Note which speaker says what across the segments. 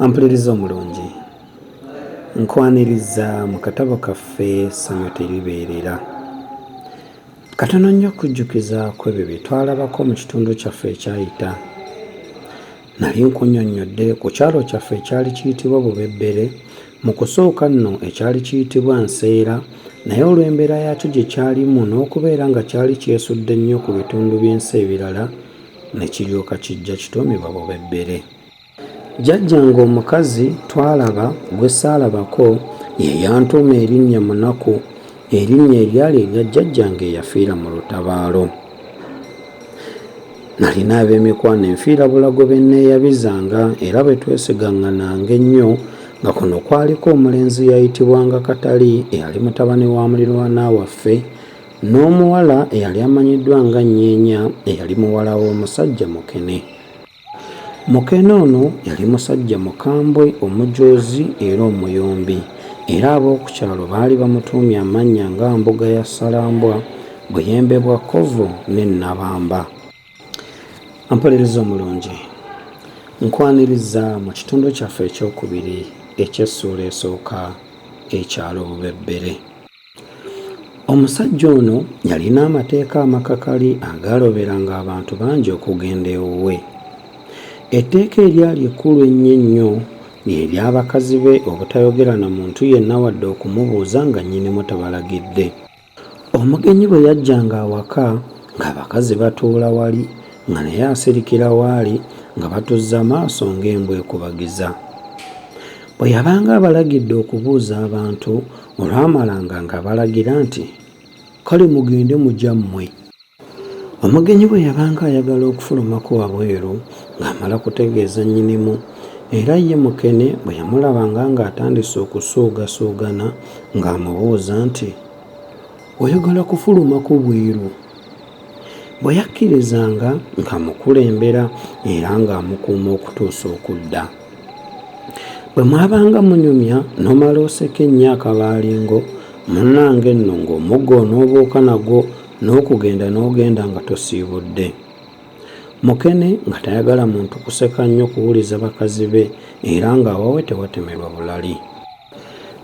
Speaker 1: Ampuliriza omulungi, nkwaniriza mu katabo kaffe Ssanyu Teribeerera. Katono nnyo okujjukiza ku ebyo bye twalabako mu kitundu kyaffe ekyayita. Nali nkunnyonnyodde ku kyalo kyaffe ekyali kiyitibwa Bubebbere, mu kusooka nno ekyali kiyitibwa Nseera naye olw'embeera yaakyo gye kyalimu n'okubeera nga kyali kyesudde nnyo ku bitundu by'ensi ebirala ne kiryoka kijja kituumibwa Bubebbere. Jjajjange omukazi twalaba gwe saalabako ye yantuuma erinnya Munaku, erinnya eryali erya jjajjange eyafiira mu lutabaalo. Nalina ab'emikwano enfiirabulago be nneeyabizanga era be twesigaŋŋananga ennyo nga kuno kwaliko omulenzi eyayitibwanga Katali eyali mutabani wa mulirwana waffe n'omuwala eyali amanyiddwa nga Nnyeenya eyali muwala w'omusajja Mukene. Mukene ono yali musajja mukambwe, omujoozi era omuyombi era ab'oku kyalo baali bamutuumye amannya nga Mbuga ya Ssalambwa, Buyembe bwa Kkovu ne Nnabamba. Ampuliriza omulungi, nkwaniriza mu kitundu kyaffe ekyokubiri eky'essuula esooka Ekyalo Bubebbere. Omusajja ono yalina amateeka amakakali agaaloberanga abantu bangi okugenda ewuwe. Etteeka eryali ekkulu ennyo ennyo lye ly'abakazi be obutayogera na muntu yenna wadde okumubuuza nga nnyinimu tabalagidde. Omugenyi bwe yajjanga awaka ng'abakazi batuula wali nga naye asirikira w'ali nga batuzza maaso ng'embwa ekubagiza. Bwe yabanga abalagidde okubuuza abantu, olwamalanga ng'abalagira nti, Kale mugende mu gyammwe. Omugenyi bwe yabanga ayagala okufulumako wabweru ng'amala kutegeeza nnyinimu, era ye Mukene bwe yamulabanga ng'atandise okusuugasuugana ng'amubuuza nti, Oyagala kufulumako bweru? Bwe yakkirizanga ng'amukulembera era ng'amukuuma okutuusa okudda. Bwe mwabanga munyumya n'omala oseka ennyo akabaalingo, munnange nno ng'omuggo onoobuuka nagwo n'okugenda n'ogenda nga tosiibudde. Mukene nga tayagala muntu kuseka nnyo kuwuliza bakazi be era ng'awawe tewatemerwa bulali.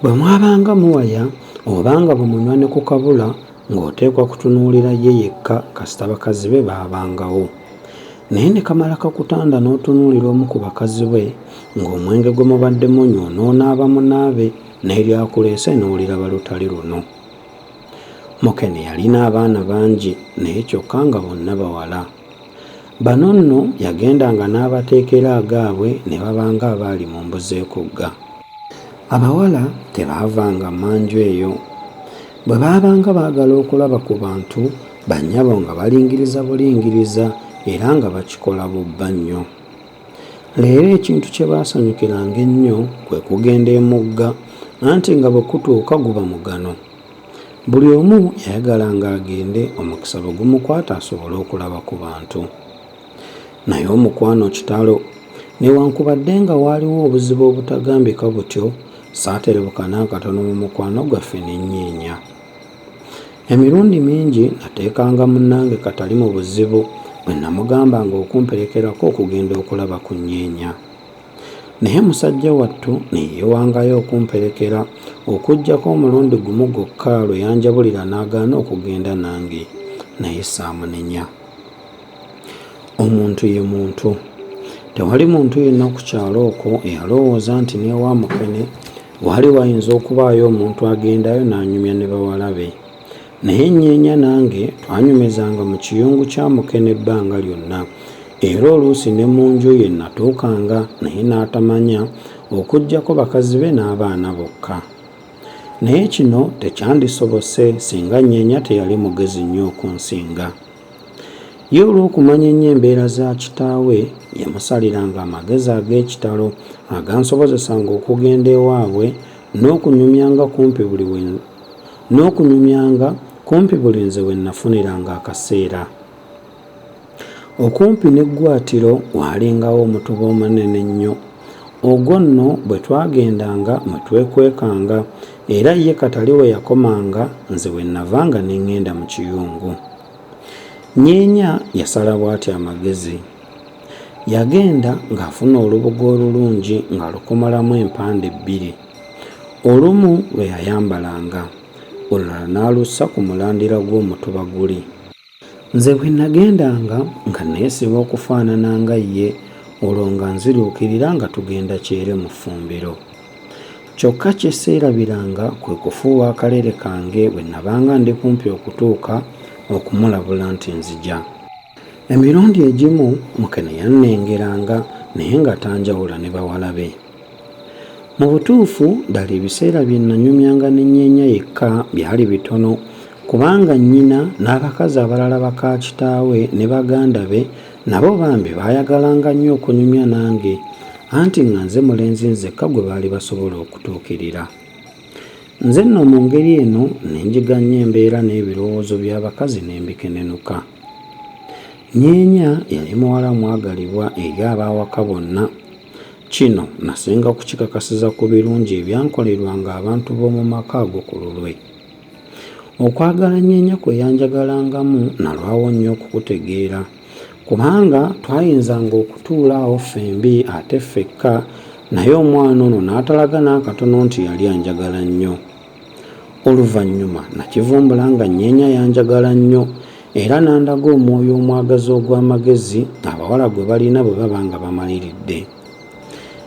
Speaker 1: Bwe mwabanga muwaya oba nga bwe munywa ne ku kabula ng'oteekwa kutunuulira ye yekka kasita bakazi be baabangawo. Naye ne kamala kakutanda n'otunuulira omu ku bakazi be ng'omwenge gwe mubadde munywa onoonaaba munaabe n'eryakuleese n'oliraba lutali luno. Mukene yalina abaana bangi naye kyokka nga bonna bawala. Bano nno yagendanga n'abateekera agaabwe ne baba ng'abaali mu mbuzi ekugga. Abawala tebaavanga mmanju eyo. Bwe baabanga baagala okulaba ku bantu, bannyabo nga balingiriza bulingiriza era nga bakikola bubba nnyo. Leero ekintu kye baasanyukiranga ennyo kwe kugenda emugga anti nga bwe kutuuka guba mugano. Buli omu yayagalanga agende omukisa bwe gumukwata asobole okulaba ku bantu. Naye omukwano kitalo! Newankubadde nga waaliwo obuzibu obutagambika butyo, saaterebuka n'akatono mu mukwano gwaffe ne nnyeenya. Emirundi mingi nateekanga munnange Katali mu buzibu bwe namugambanga okumperekerako okugenda okulaba ku nnyeenya. Naye musajja wattu ne yeewangayo okumperekera okuggyako omulundi gumu gwokka lwe yanjabulira n'agaana okugenda nange, naye saamunenya. Omuntu ye muntu. Tewali muntu yenna ku kyalo okwo eyalowooza nti n'ewa Mukene waali wayinza okubaayo omuntu agendayo n'anyumya ne bawala be. Naye Nnyeenya nange twanyumizanga mu kiyungu kya Mukene ebbanga lyonna era oluusi ne mu nju ye nnatuukanga naye n'atamanya okuggyako bakazi be n'abaana bokka. Naye kino tekyandisobose singa Nnyeenya teyali mugezi nnyo okunsinga. Ye olw'okumanya ennyo embeera za kitaawe, yamusaliranga amagezi ag'ekitalo agansobozesanga okugenda ewaabwe n'okunyumyanga kumpi buli we n'okunyumyanga kumpi buli nze we nnafuniranga akaseera. Okumpi n'eggwaatiro waalingawo omutuba omunene ennyo. Ogwo nno bwe twagendanga mwe twekwekanga era ye Katali we yakomanga nze we nnavanga ne ŋŋenda mu kiyungu. Nyeenya yasala bw'atyo amagezi. Yagenda ng'afuna olubugo olulungi ng'alukomolamu empande bbiri. Olumu lwe yayambalanga, olulala n'alussa ku mulandira gw'omutuba guli. Nze bwe nagendanga nga neesiba okufaanana nga ye olwo nga nziruukirira nga tugenda kyere mu ffumbiro. Kyokka kye seerabiranga kwe kufuuwa akalere kange bwe nabanga ndi kumpi okutuuka okumulabula nti nzija. Emirundi egimu Mukene yannengeranga naye nga tanjawula ne bawala be. Mu butuufu ddala ebiseera bye nnanyumyanga ne Nyeenya yekka byali bitono kubanga nnyina n'abakazi abalala baka kitaawe ne baganda be nabo bambi baayagalanga nnyo okunyumya nange anti nga nze mulenzi nzekka gwe baali basobola okutuukirira. Nze nno mu ngeri eno ne njiga nnyo embeera n'ebirowoozo by'abakazi ne mbikenenuka. Nyeenya yali muwala mwagalibwa eri ab'awaka bonna. Kino nasinga kukikakasiza ku birungi ebyankolerwanga abantu b'omu maka ago ku lulwe. Okwagala Nyeenya kwe yanjagalangamu nalwawo nnyo okukutegeera kubanga twayinzanga okutuula awo ffembi ate ffekka naye omwana ono n'atalaga n'akatono nti yali anjagala nnyo. Oluvannyuma nakivumbula nga Nyeenya yanjagala nnyo era n'andaga omwoyo omwagazi ogw'amagezi abawala gwe balina bwe baba nga bamaliridde.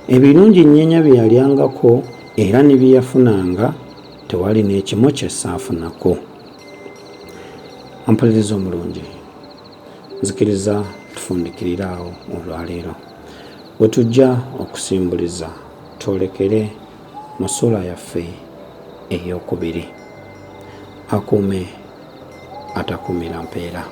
Speaker 1: Ebirungi Nyeenya bye yalyangako era ne bye yafunanga tewali n'ekimu kye saafunako. Ampuliriza omulungi, nzikiriza tufundikirire awo olwaleero. We tujja okusimbuliza twolekere mu ssuula yaffe ey'okubiri. Akuume atakuumira mpeera.